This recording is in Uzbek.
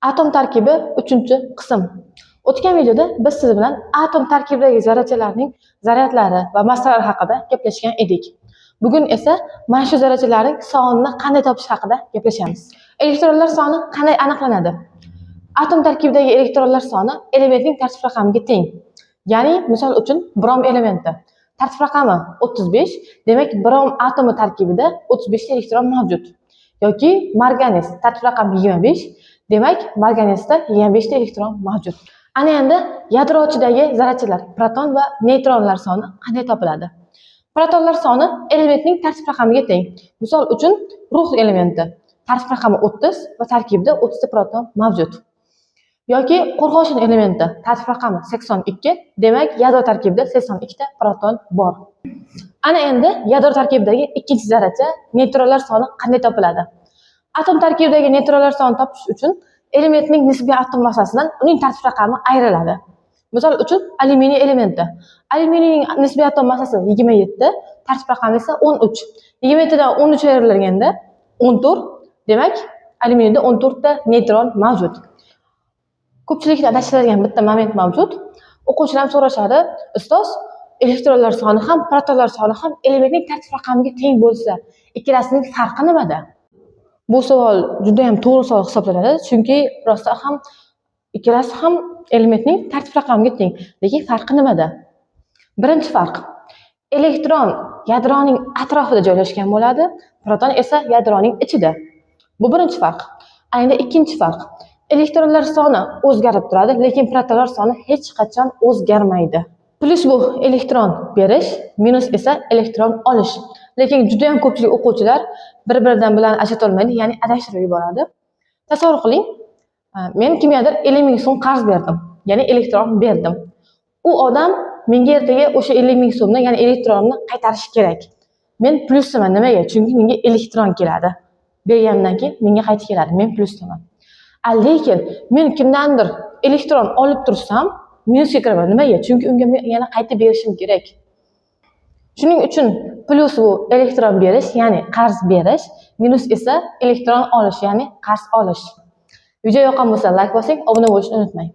Atom tarkibi 3-qism. O'tgan videoda biz siz bilan atom tarkibidagi zarrachalarning zaryadlari va massalari haqida gaplashgan edik. Bugun esa mana shu zarrachalarning sonini qanday topish haqida gaplashamiz. Elektronlar soni qanday aniqlanadi? Atom tarkibidagi elektronlar soni elementning tartib raqamiga teng. Ya'ni, misol uchun, brom elementi tartib raqami 35, demak, brom atomi tarkibida 35 ta elektron mavjud. Yoki marganes tartib raqami 25, demak, marganesda 25 ta elektron mavjud. Ana endi yadro ichidagi zarrachalar, proton va neytronlar soni qanday topiladi? Protonlar soni elementning tartib raqamiga teng. Misol uchun, rux elementi tartib raqami 30 va tarkibida 30 ta proton mavjud. Yoki qo'rg'oshin elementi tartib raqami 82, demak, yadro tarkibida 82 ta proton bor. Ana endi yadro tarkibidagi ikkinchi zarracha neytronlar soni qanday topiladi? Atom tarkibidagi neytronlar sonini topish uchun elementning nisbiy atom massasidan uning tartib raqami ayriladi. Misol uchun, alyuminiy elementi. Alyuminiyning nisbiy atom massasi 27, tartib raqami esa 13. 27 dan 13 ayrilganda 14, demak, alyuminiyda 14 ta neytron mavjud. Ko'pchilikni adashtiradigan bitta moment mavjud. O'quvchilar ham so'rashadi: "Ustoz, elektronlar soni ham, protonlar soni ham elementning tartib raqamiga teng bo'lsa, ikkalasining farqi nimada?" Bu savol juda ham to'g'ri savol hisoblanadi, chunki rostdan ham ikkalasi ham elementning tartib raqamiga teng, lekin farqi nimada? Birinchi farq: elektron yadroning atrofida joylashgan bo'ladi, proton esa yadroning ichida. Bu birinchi farq. Endi ikkinchi farq: elektronlar soni o'zgarib turadi, lekin protonlar soni hech qachon o'zgarmaydi. Plyus bu elektron berish, minus esa elektron olish. Lekin juda ham ko'pchilik o'quvchilar bir-biridan bilan ajratolmaydi, ya'ni adashtirib yuboradi. Tasavvur qiling, men kimgadir 50 ming so'm qarz berdim, ya'ni elektron berdim. U odam menga ertaga o'sha 50 ming so'mni, ya'ni elektronni qaytarishi kerak. Men plyusdaman. Nimaga? Chunki menga elektron keladi. Berganimdan keyin menga qaytib keladi. Men plyusdaman. Lekin men kimdandir elektron olib tursam, minusga kiraman. Nimaga? Chunki unga men yana qaytib berishim kerak. Shuning uchun plyus bu elektron berish, ya'ni qarz berish, minus esa elektron olish, ya'ni qarz olish. Video yoqqan bo'lsa, layk bosing, obuna bo'lishni unutmang.